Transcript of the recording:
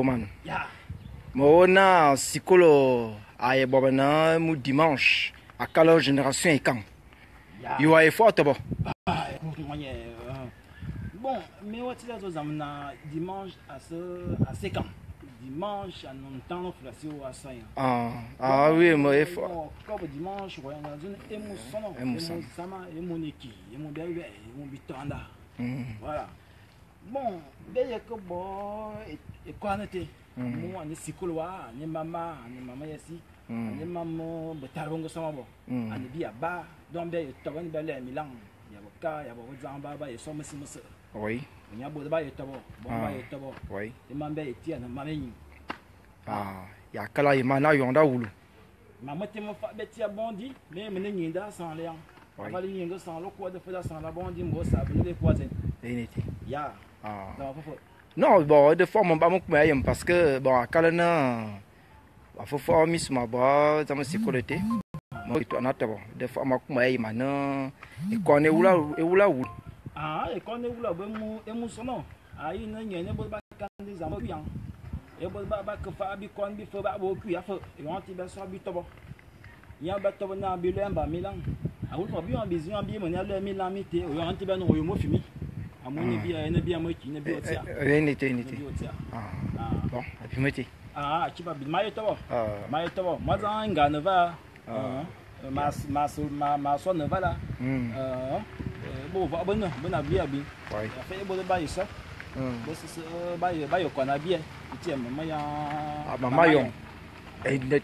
Man. Ya. Mo na sikolo aye boba na mu dimanche akala génération ekang. Ya. Yo aye fort bo. Ah, bon, mais what is that na dimanche à ce à 5 ans. Dimanche à non temps flasio à 5 ans. Ah, ah oui, mo e fort. Comme dimanche, on a zone émotion, Émotion. Sama, émoniki, émo bébé, émo bitanda. Voilà. Bon, beye ko bo e kwanete. Mo ane sikolo wa, ane mama, ane mama yesi. Ane mama betarongo sama bo. Ane bi aba, donc be to ni be le milan. Ya bo ka, ya bo zamba ba ye so misi misi. Oui. Nya bo ba ye to bo, bo ba ye to bo. Oui. E man be ti ana mama yin. Ah, ya kala ye mana yonda wulu. Mama te mo fa be ti abondi, mais mene nyinda sans le. Avali nyinga sans lo quoi de fa sans la bondi mo sa be le quoi zen. Eniti. Ya. Ah. Donc faut Non, bon, de fois mon ba mo kuma yem parce que bon akala na a fo fo mis ma ba zama sikolo te. Mo to anata bon, de fois ma kuma yem na e kone wula e wula wulu. Ah, e kone wula be mu e mu sono. Ayi na nyene bo ba kan de zama ku yang. E bo ba ba ke fa bi kon bi fo ba bo ku ya fo. E on ti be so bi tobo. Ya ba tobo na bi le mba milan. A wul fo bi on bi zion bi mo na le milan mi te. O on ti be no yo mo fimi. Amoni bi ya ne bi mo ki ne bi o tia. Eniti Ne eniti. bi o tia. Ah. Ah. Bon, et puis meti. Ah, chi ba bi ma ye tobo. Ah. Ma ye tobo. Ma zan nga ne va. Ah. Ma ma ma ma so ne va la. Ah. Bo va bo ne, bo na bi abi. Oui. Ya fe bo ba yi so. Bo se ba ye ba ye kona bi e. Ti mama ya. Ah, mama yon. Et net.